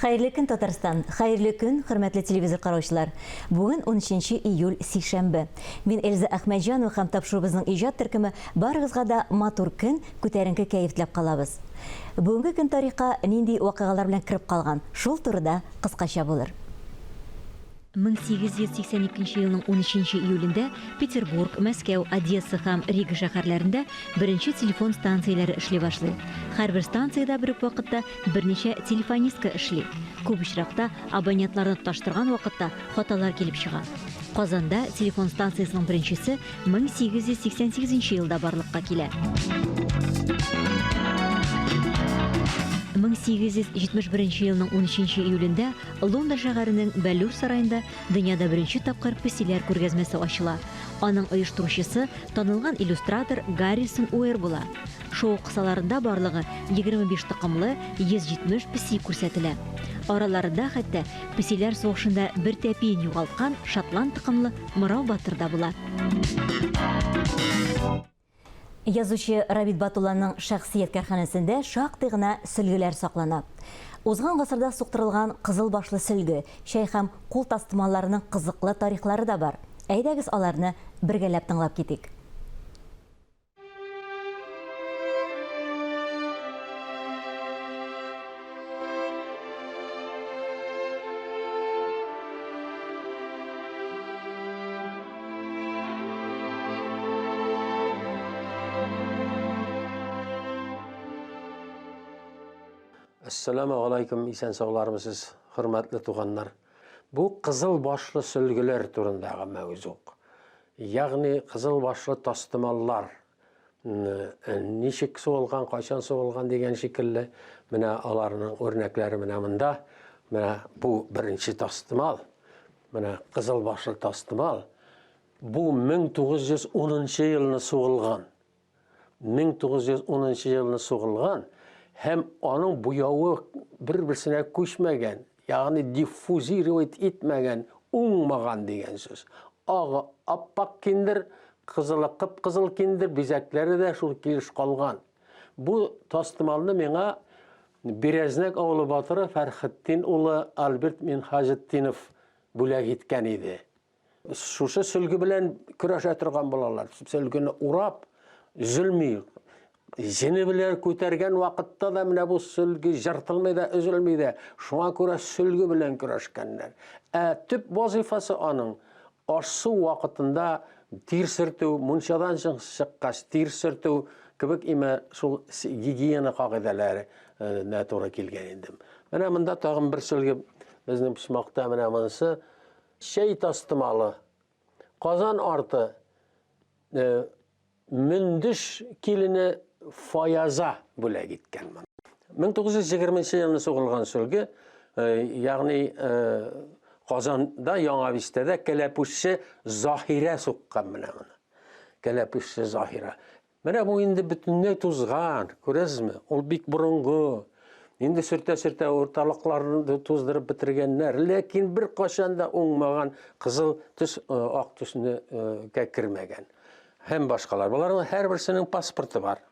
Хәерле көн, Татарстан! Хәерле көн, хөрмәтле телевизор караучылар! Бүген 13 июль, сишәмбе. Мин Эльза Әхмәтҗанова һәм тапшыруыбызның иҗат төркеме барыгызга да матур көн, күтәренке кәеф теләп калабыз. Бүгенге көн тарихка нинди вакыйгалар белән кереп калган, шул турыда кыскача булыр. 1882 елның 13 июлендә Петербург, Мәскәү, Одесса һәм Рига шәһәрләрендә беренче телефон станцияләре эшли башлый. Һәрбер станциядә бер үк вакытта берничә телефонистка эшли. Күп очракта абонентларны тоташтырган вакытта хаталар килеп чыга. Казанда телефон станциясенең беренчесе 1888 елда барлыкка килә. 1871 елның 13 июлендә Лондон шәһәренең Бәллүр сараенда дөньяда беренче тапкыр песиләр күргәзмәсе ачыла. Аның оештыручысы танылган иллюстратор Гаррисон Уэр була. Шоу кысаларында барлыгы 25 токымлы 170 песи күрсәтелә. Араларында хәтта песиләр сугышында бер тәпиен югалткан шотланд токымлы Мырау батыр да була. Язучы Рабит Батулланың шәхси ядкәрханәсендә шактый гына сөлгеләр саклана. Узган гасырда суктырылган кызыл башлы сөлге, чәй һәм кул тастымалларының кызыклы тарихлары да бар. Әйдәгез аларны бергәләп тыңлап китик. Әссәламу алейкум, исән саулармысыз, хөрмәтле туганнар. Бу кызыл башлы сөлгеләр турындагы мәүзук. Ягъни кызыл башлы тастымаллар ничек сугылган, кайчан сугылган дигән шикелле, менә аларның үрнәкләре менә монда. Менә бу беренче тастымал. Менә кызыл башлы тастымал. Бу 1910 елны сугылган. 1910 елны сугылган һәм аның буявы бер-берсенә күчмәгән, ягъни диффузировать итмәгән, уңмаган дигән сүз. Агы аппак киндер, кызылы кып-кызыл киндер, бизәкләре дә шул килеш калган. Бу тастымалны миңа Берәзнәк авылы батыры Фәрхетдин улы Альберт Минһаҗетдинов бүләк иткән иде. Шушы сөлге белән көрәшә торган булалар. Сөлгене урап, өзелми. Җене белән күтәргән вакытта да менә бу сөлге җыртылмый да, өзелми дә. Шуңа күрә сөлге белән көрәшкәннәр. Ә төп вазифасы аның аш-су вакытында тир сөртү, мунчадан чыккач тир сөртү кебек имә шул гигиена кагыйдәләренә туры килгән инде. Менә монда тагын бер сөлге безнең почмакта менә монысы чәй тастымалы. Казан арты э, Мөндеш килене Фаяза бүләк иткән моны. 1920 елны сугылган сөлге, э, ягъни э, Казанда Яңа бистәдә кәләпүшче Заһирә суккан менә моны. Кәләпүшче Заһирә. Менә бу инде бөтенләй тузган, күрәсезме? Ул бик борынгы. Инде сөртә-сөртә урталыкларын туздырып бетергәннәр, ләкин бер кашан да уңмаган кызыл төс э, ак төсенә кермәгән. Һәм башкалар. Боларның һәрберсенең паспорты бар.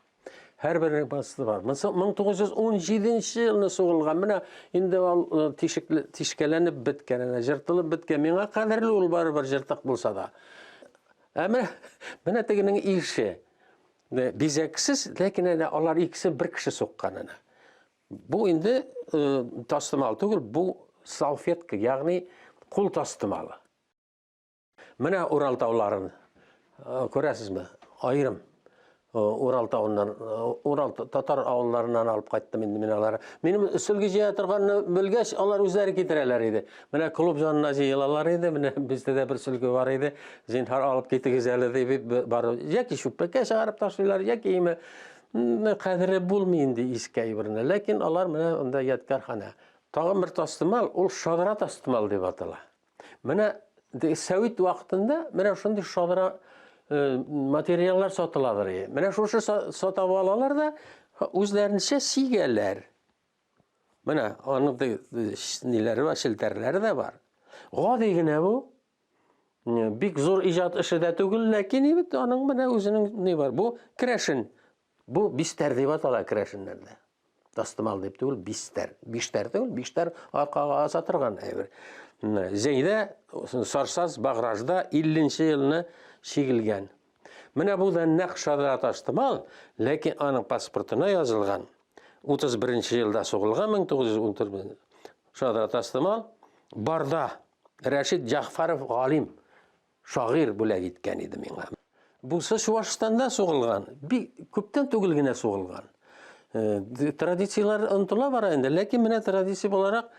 Һәрберенең паспорты бар. 1917 елны сугылган. Менә инде ул э, тишекле, тишкәләнеп беткән, әнә җыртылып беткән. Миңа кадерле ул барыбер җыртык булса да. Ә менә, менә тегенең ише. Бизәксез, ләкин әнә алар икесе бер кеше суккан әнә. Бу инде э, тастымал түгел, бу салфетка, ягъни кул тастымалы. Менә Урал тауларын э, күрәсезме? Аерым э, Урал тавыннан, э, Урал татар авылларыннан алып кайттым инде мин алары. Минем сөлге җыя торганны белгәч, алар үзләре китерәләр иде. Менә клуб янына җыелалар иде. Менә бездә дә бер сөлге бар иде. Зинһар алып китегез әле дип бар. Яки чүпрәккә чыгарып ташлыйлар, яки име кадере булмый инде иске әйберне. Ләкин алар менә анда ядкарханә. Тагын бер тастымал, ул шадра тастымал дип атала. Менә сәвит вакытында менә шундый шадра э, материаллар сатыладыр. Менә шушы сатып алалар да үзләренчә сигәләр. Менә аның ниләре бар, челтәрләре дә бар. Гади генә бу. Бик зур иҗат эше дә түгел, ләкин бит аның менә үзенең ни бар. Бу керәшен. Бу бистәр дип атала керәшеннәрдә. Тастымал дип түгел, бистәр. Биштәр түгел, биштәр аркага аса торган әйбер. Зәйдә, Сарсаз, Багражда 50 нче елны чигелгән. Менә бу да нәкъ шадра тастымал, ләкин аның паспортына язылган 31 нче елда сугылган 1914 шадра тастымал барда Рәшит Җәгъфәров галим, шагыйрь бүләк иткән иде миңа. Бусы Чуашстанда сугылган, бик күптән түгел генә сугылган. Э, традицияләр онытыла бара инде, ләкин менә традиция буларак,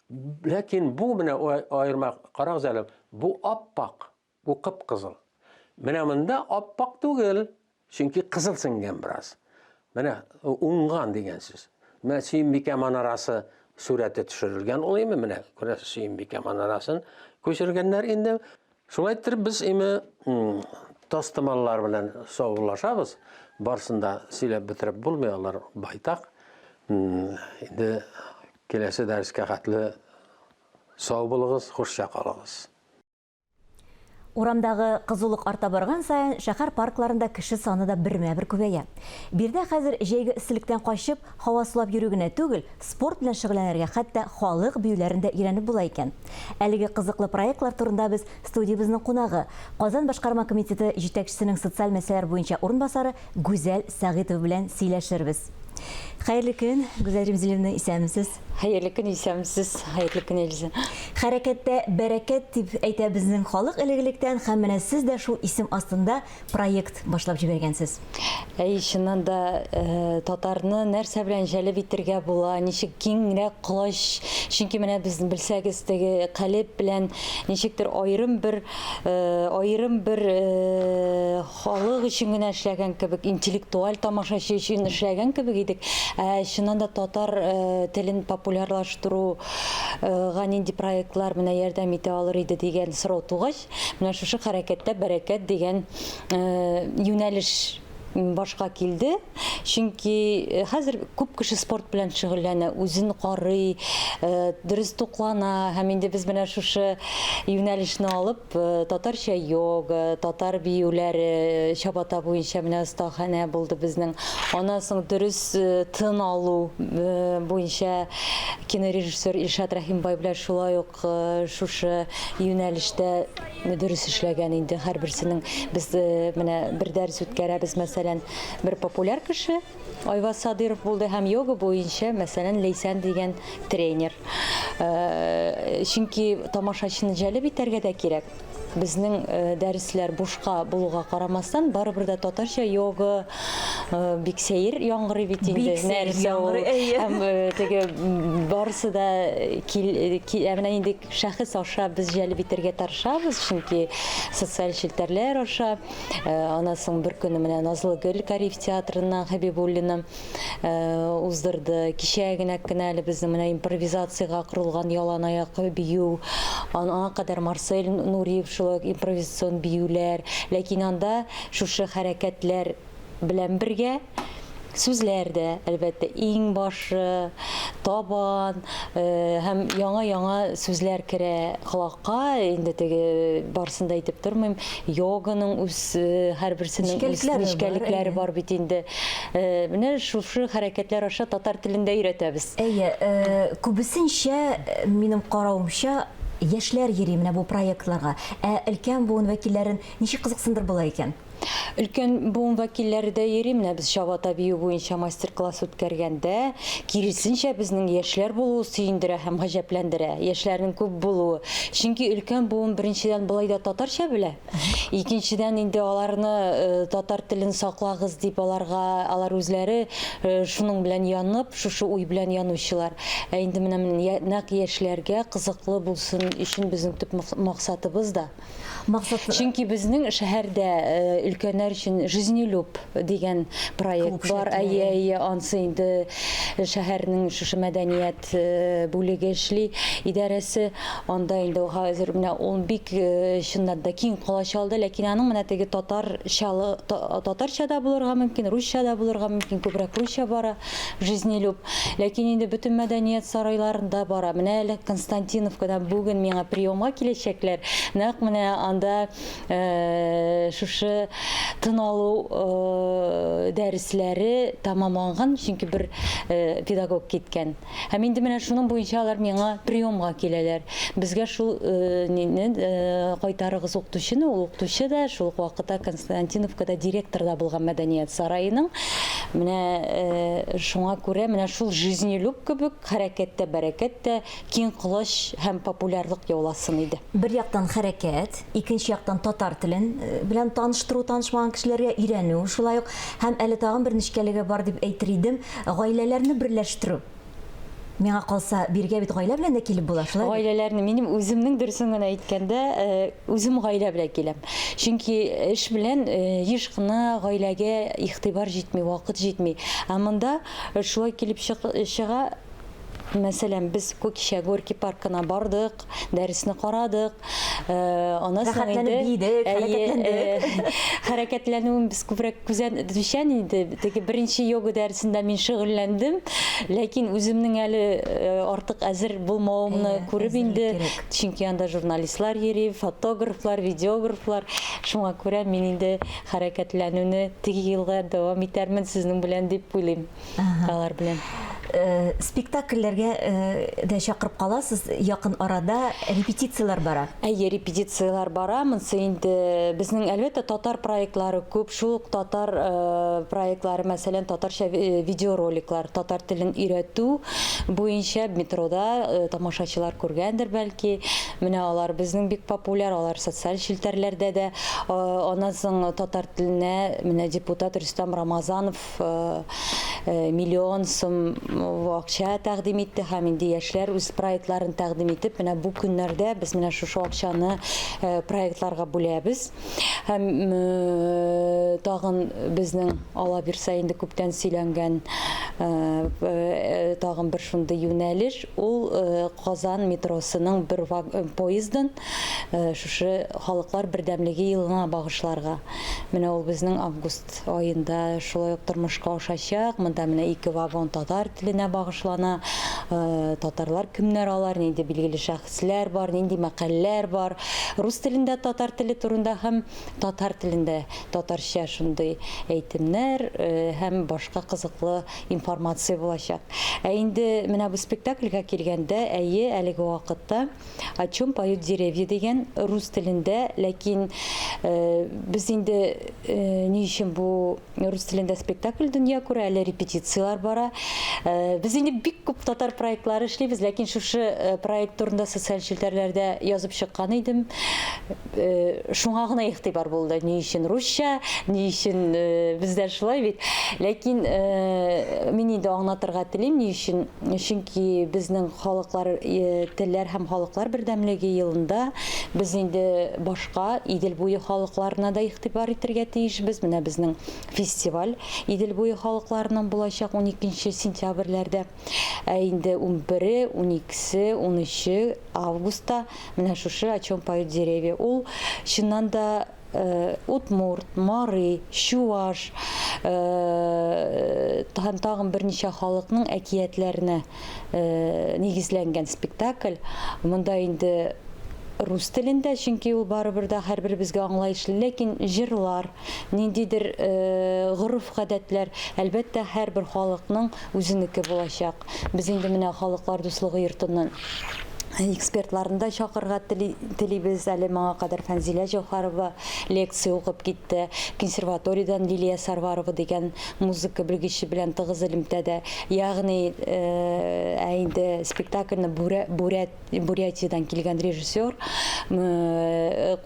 ләкин бу менә аерма, карагыз әле, бу аппак, Бу кып-кызыл. Менә монда ап-ак түгел, чөнки кызыл сеңгән бераз. Менә уңган дигән сүз. Менә Сөембикә манарасы сурәте төшерелгән ул име, менә күрәсез Сөембикә манарасын күчергәннәр инде. Шулай иттереп без име тастымаллар белән саубуллашабыз. Барсын да сөйләп бетереп булмый, алар байтак. Инде киләсе дәрескә хәтле сау булыгыз, хушча калыгыз. Урамдагы кызулык арта барган саен, шәһәр паркларында кеше саны да бермә-бер күбәя. Биредә хәзер җәйге эсселектән качып, һава сулап йөрү генә түгел, спорт белән шөгыльләнергә, хәтта халык биюләрен дә өйрәнеп була икән. Әлеге кызыклы проектлар турында без студиябезнең кунагы, Казан башкарма комитеты җитәкчесенең социаль мәсьәләләр буенча урынбасары Гүзәл Сәгыйтова белән сөйләшербез. Хәерле көн, Гүзәл Ремзилевна, исәнмесез. Хәерле көн, исәнмесез. Хәерле көн, Эльза. Хәрәкәттә бәрәкәт дип әйтә безнең халык элек-электән һәм менә сез дә шул исем астында проект башлап җибәргәнсез. Әй, чыннан да, э, татарны нәрсә белән җәлеп итергә була, ничек киңрәк колач, чөнки менә без белсәгез, теге калеб белән ничектер аерым бер, э, аерым бер э, Халык өчен генә эшләгән кебек, интеллектуаль тамашачы өчен эшләгән кебек идек. Ә чыннан да татар телен популярлаштыруга нинди проектлар менә ярдәм итә алыр иде дигән сорау тугач, менә шушы хәрәкәттә бәрәкәт дигән юнәлеш башка килде. Чөнки хәзер күп кеше спорт белән шөгыльләнә, үзен карый, дөрес туклана һәм инде без менә шушы юнәлешне алып, Татарча йога, татар биюләре, чабата буенча менә остаханә булды безнең. Аннан соң дөрес тын алу буенча кинорежиссер Илшат Рәхимбай белән шулай ук шушы юнәлештә дөрес эшләгән инде һәрберсенең без менә бер дәрес үткәрәбез, мәсәлән, бер популяр кеше Айваз Садыров булды һәм йога буенча, мәсәлән, Ләйсән дигән тренер. Э, чөнки тамашачыны җәлеп итәргә дә кирәк. Безнең э, дәресләр бушка булуга карамастан, барыбер дә татарча йога э, бик сәер яңгырый бит инде. Бик сәер яңгырый, әйе. Һәм теге барысы да кил, ә менә инде шәхес аша без җәлеп итәргә тырышабыз, чөнки социаль челтәрләр аша. Э, аннан соң бер көнне менә Назлыгөл Кариев театрыннан Хәбибуллина э, уздырды. Кичә генә кенә әле безнең менә импровизациягә корылган ялан аяк бию. Аңа кадәр Марсель Нуриев шулай ук импровизацион биюләр. Ләкин анда шушы хәрәкәтләр белән бергә сүзләр дә, әлбәттә, иң башы, табан э, һәм яңа-яңа сүзләр керә колакка. Инде теге барысын да әйтеп тормыйм. Йоганың үз э, һәрберсенең үз нечкәлекләре бар бит инде. Э, менә шушы хәрәкәтләр аша татар телен дә өйрәтәбез. Әйе, күбесенчә, минем каравымча, яшьләр йөри менә бу проектларга. Ә өлкән буын вәкилләрен ничек кызыксындырып була икән? Өлкән буын вәкилләре дә йөри. Менә без чабата бию буенча мастер-класс үткәргәндә, киресенчә, безнең яшьләр булуы сөендерә һәм гаҗәпләндерә. Яшьләрнең күп булуы. Чөнки өлкән буын беренчедән болай да татарча белә. Икенчедән инде аларны э, татар телен саклагыз дип аларга алар үзләре э, шуның белән янып, шушы уй белән янучылар. Ә инде менә нәкъ яшьләргә кызыклы булсын өчен безнең төп максатыбыз да. Максат Чөнки безнең шәһәрдә э, өлкәннәр өчен Жизнелюб дигән проект Клуб бар. шәһәрдә, Әйе, әйе, ансы инде шәһәрнең шушы мәдәният э, бүлеге эшли, идарәсе. Анда инде хәзер менә ул бик э, чыннан да киң колач алды, ләкин аның менә теге татарчалы татарча да булырга мөмкин, русча да булырга мөмкин, күбрәк русча бара Жизнелюб. Ләкин инде бөтен мәдәният сарайларында бара. Менә әле Константиновкадан бүген миңа приемга киләчәкләр. Нәкъ менә анда э, шушы Тын алу дәресләре тәмамланган, чөнки бер педагог киткән. Һәм инде менә шуның буенча алар миңа приемга киләләр. Безгә шул нине кайтарыгыз укытучыны, ул укытучы да, шул ук вакытта Константиновкада директор да булган мәдәният сараеның. Менә шуңа күрә менә шул жизнелюб кебек хәрәкәттә бәрәкәт тә, киң колач һәм популярлык яуласын иде. Бер яктан хәрәкәт, икенче яктан татар телен белән таныштыру, танышмаган кешеләргә өйрәнү шулай ук. Һәм әле тагын бер нечкәлеге бар дип әйтер идем, гаиләләрне берләштерү. Миңа калса, бирегә бит гаилә белән дә килеп була, шулай бит? Гаиләләрне, минем үземнең дөресен генә әйткәндә, үзем гаилә белән киләм. Чөнки эш белән еш кына гаиләгә игътибар җитми, вакыт җитми. Ә монда шулай килеп чыга, Мәсәлән, без кичә Горький паркына бардык, дәресне карадык. Аннан соң инде биедек, хәрәкәтләндек. Хәрәкәтләнүен без күбрәк күзәтүчән инде. Теге беренче йога дәресендә мин шөгыльләндем, ләкин үземнең әле артык әзер булмавымны күреп инде, чөнки анда журналистлар йөри, фотографлар, видеографлар. Шуңа күрә мин инде хәрәкәтләнүне теге елга дәвам итәрмен сезнең белән дип уйлыйм. Алар белән. Спектакльләргә дә чакырып каласыз, якын арада репетицияләр бара. Әйе, репетицияләр бара. Монсы инде безнең, әлбәттә, татар проектлары күп. Шул ук татар проектлары, мәсәлән, татарча видеороликлар, татар телен өйрәтү буенча метрода тамашачылар күргәндер, бәлки. Менә алар безнең бик популяр, алар социаль челтәрләрдә дә. Аннан соң татар теленә менә депутат Рөстәм Рамазанов миллион сум акча тәкъдим итте һәм инде яшьләр үз проектларын тәкъдим итеп, менә бу көннәрдә без менә шушы акчаны проектларга бүләбез. Һәм тагын безнең ала бирсә инде күптән сөйләнгән тагын бер шундый юнәлеш, ул Казан метросының бер поездын шушы халыклар бердәмлеге елына багышларга. Менә ул безнең август аенда шулай ук тормышка ашачак. Монда менә ике вагон татар теленә багышлана. Татарлар кемнәр алар, нинди билгеле шәхесләр бар, нинди мәкальләр бар. Рус телендә татар теле турында һәм татар телендә татарча шундый әйтемнәр һәм башка кызыклы информация булачак. Ә инде менә бу спектакльгә килгәндә, әйе, әлеге вакытта О чем поют деревья дигән рус телендә, ләкин без инде ни өчен бу рус телендә спектакль дөнья күрә, әле репетицияләр бара. Без инде бик күп татар проектлары эшлибез, ләкин шушы проект турында социаль челтәрләрдә язып чыккан идем. Шуңа гына игътибар булды. Ни өчен русча, ни өчен бездә шулай бит. Ләкин мин инде аңлатырга телим, ни өчен. Чөнки безнең халыклар, телләр һәм халыклар бердәмлеге елында без инде башка Идел буе халыкларына да игътибар итергә тиешбез. Менә безнең фестиваль Идел буе халыкларының булачак 12 сентябрьләрдә. Ә инде 11-е, 12-се, 13 августта менә шушы О чем поют деревья. Ул чыннан да Удмурт, мари, чуаш һәм тагын берничә халыкның әкиятләренә нигезләнгән спектакль. Монда инде рус телендә, чөнки ул барыбер дә һәрберебезгә аңлаешлы, ләкин җырлар, ниндидер гореф-гадәтләр, әлбәттә, һәрбер халыкның үзенеке булачак. Без инде менә Халыклар дуслыгы йортыннан экспертларны да чакырырга телибез. Әле моңа кадәр Фәнзилә Җәүһәрова лекция укып китте. Консерваториядән Лилия Сарварова дигән музыка белгече белән тыгыз элемтәдә. Ягъни, ә инде спектакльне Бурятиядән килгән режиссер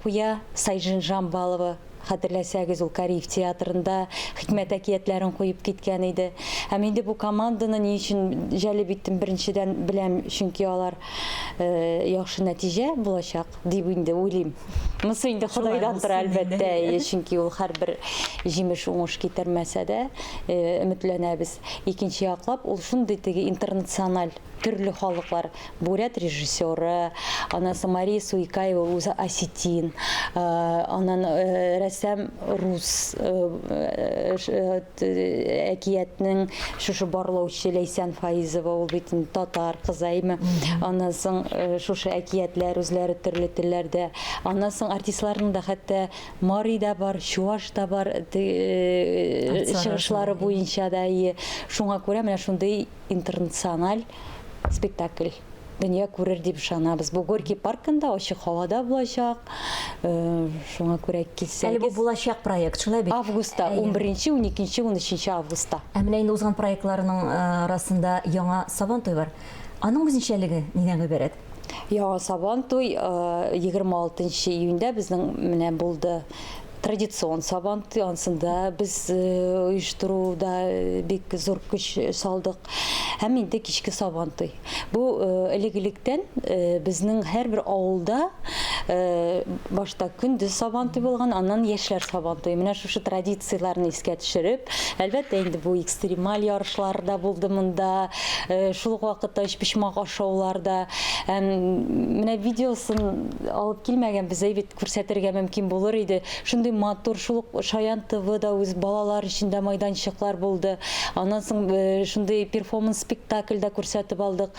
куя, Сайжин Жамбалова. Хәтерләсәгез, ул Кариев театрында Хикмәт әкиятләрен куеп киткән иде. Һәм инде бу команданы ни өчен җәлеп иттем, беренчедән, беләм, чөнки алар яхшы нәтиҗә булачак, дип инде уйлыйм. Монысы инде Ходайдан тора, әлбәттә, чөнки ул һәрбер җимеш уңыш китермәсә дә, өметләнәбез. Икенче яклап, ул шундый теге интернациональ. Төрле халыклар, бурят режиссеры, аннан соң Мария Суикаева үзе осетин, аннан рәссам рус әкиятнең шушы барлаучы Ләйсән Фаизова, ул бит инде татар кызы, әйме? Аннан соң шушы әкиятләр үзләре төрле телләрдә. Аннан соң артистларның да хәтта мари да бар, чуаш та бар, чыгышлары буенча да, әйе. Шуңа күрә менә шундый интернациональ спектакль дөнья күрер дип ышанабыз. Бу Горький паркында ачык һавада булачак. Э, шуңа күрә килсәгез. Әле бу булачак проект, шулай бит? Августта, 11, 12, 13 августта. Ә менә инде узган проектларның э, арасында яңа Сабантуй бар. Аның үзенчәлеге нидән гыйбарәт? Яңа Сабантуй 26 э, июньдә безнең менә булды традицион Сабантуй, ансында без оештыруда бик зур көч салдык. Һәм инде кичке Сабантуй. Бу элек-электән безнең һәрбер авылда башта көндез Сабантуй булган, аннан яшьләр Сабантуе. Менә шушы традицияләрне искә төшереп, әлбәттә инде бу экстремаль ярышлар да булды монда, шул ук вакытта өчпочмак ашаулар да. Менә видеосын алып килмәгәнбез, әйбит. Күрсәтергә мөмкин булыр иде. Шундый матур, шул ук Шаян ТВ да үз балалар өчен дә майданчыклар булды. Аннан соң шундый перформанс спектакль дә күрсәтеп алдык.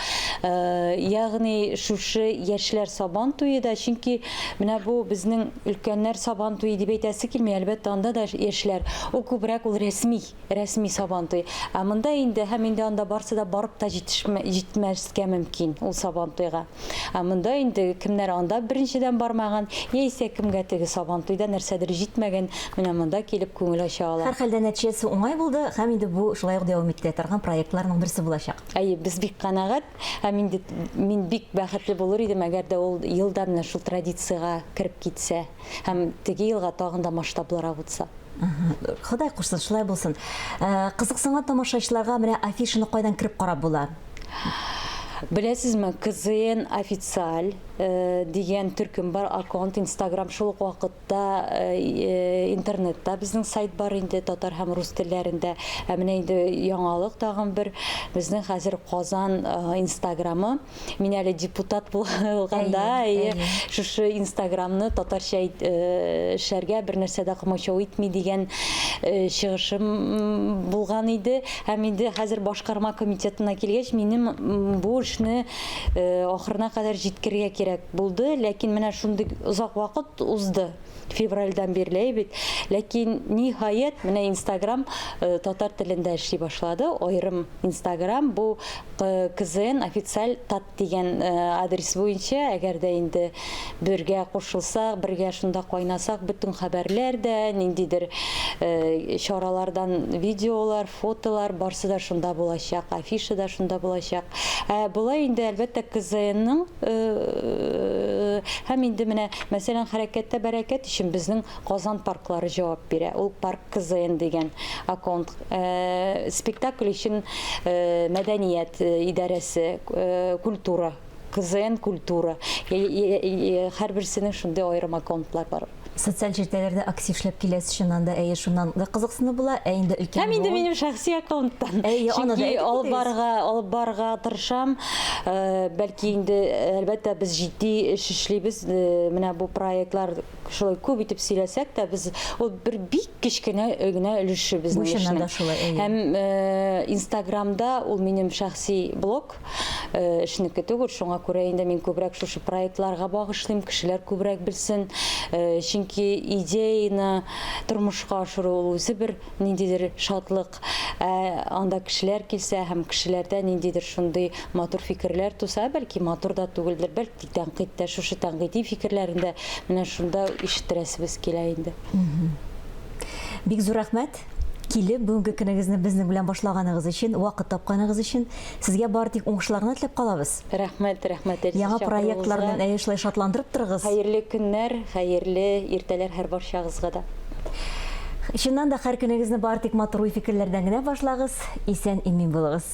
Ягъни шушы яшьләр Сабан туе да, чөнки менә бу безнең өлкәннәр Сабан туе дип әйтәсе килми, әлбәттә, анда да яшьләр. Ул күбрәк ул рәсми, рәсми Сабантуй. Ә монда инде һәм инде анда барсы да барып та җитмәскә мөмкин ул Сабантуйга. Ә монда инде кемнәр анда беренчедән бармаган, яисә кемгә теге Сабантуйда нәрсәдер җитмәгән, менә монда килеп күңел ача ала. Һәрхәлдә нәтиҗәсе уңай булды һәм инде бу шулай ук дәвам ителә торган проектларның берсе булачак. Әйе, без бик канәгать һәм инде мин бик бәхетле булыр идем, әгәр дә ул ел да менә шул традициягә кереп китсә һәм теге елга тагын да масштаблырак үтсә. Ходай кушсын, шулай булсын. Э, кызыксынган тамашачыларга менә афишаны кайдан кереп карап була? Беләсезме, КЗН официаль э, дигән төркем бар, аккаунт Инстаграм шул ук вакытта э, интернетта безнең сайт бар инде татар һәм рус телләрендә. Ә менә инде яңалык тагын бер безнең хәзер Казан Инстаграмы Мин әле депутат булганда, әйе, шушы Инстаграмны татарча э, эшләргә бер нәрсә дә комачау итми дигән э, чыгышым булган иде. Һәм инде хәзер башкарма комитетына килгәч, минем бу эшне э, ахырына кадәр җиткерергә кирәк булды. Ләкин менә шундый озак вакыт узды. Февральдән бирле бит. Ләкин ниһаять менә Инстаграм э, татар телендә эшли башлады. Аерым Инстаграм бу э, КЗН официаль тат дигән э, адрес буенча, әгәр дә инде бергә кушылсак, бергә шунда кайнасак, бөтен хәбәрләр дә, ниндидер чаралардан видеолар, фотолар барсы да шунда булачак, афиша да шунда булачак. Ә болай инде әлбәттә КЗНның һәм инде менә Мәсәлән, Хәрәкәттә бәрәкәт өчен безнең Казан парклары җавап бирә. Ул Парк КЗН дигән аккаунт. Э, спектакль өчен э, мәдәният э, идарәсе, культура, КЗН культура. Һәрберсенең шундый аерым аккаунтлар бар. Социаль челтәрләрдә актив эшләп киләсез чыннан да, әйе, шуннан да кызыксыну була, ә инде өлкән Һәм инде минем шәхси аккаунттан. Әйе, аны да Чөнки алып барырга, алып барырга тырышам. Бәлки инде, әлбәттә, без җитди эш эшлибез. Менә бу проектлар шулай күп итеп сөйләсәк тә, без ул бер бик кечкенә генә өлеше безнең Бу чыннан да шулай, әйе. Һәм Инстаграмда ул минем шәхси блог, эшнеке түгел, шуңа күрә инде мин күбрәк шушы проектларга багышлыйм, кешеләр күбрәк белсен. Чөнки идеяны тормышка ашыру ул үзе бер ниндидер шатлык. Ә анда кешеләр килсә һәм кешеләрдә ниндидер шундый матур фикерләр туса, бәлки матур да түгелдер, бәлки тәнкыйть тә, шушы тәнкыйди фикерләрен дә менә шунда ишеттерәсебез килә инде. Бик зур рәхмәт. Килеп, бүгенге көнегезне безнең белән башлаганыгыз өчен, вакыт тапканыгыз өчен. Сезгә бары тик уңышлар гына теләп калабыз. Рәхмәт, рәхмәт, Эльза, Яңа проектлар белән әйе шулай шатландырып торыгыз. Хәерле көннәр, хәерле иртәләр һәрбарчагызга да. Чыннан да һәр көнегезне бары тик матур уй-фикерләрдән генә башлагыз. Исән-имин булыгыз.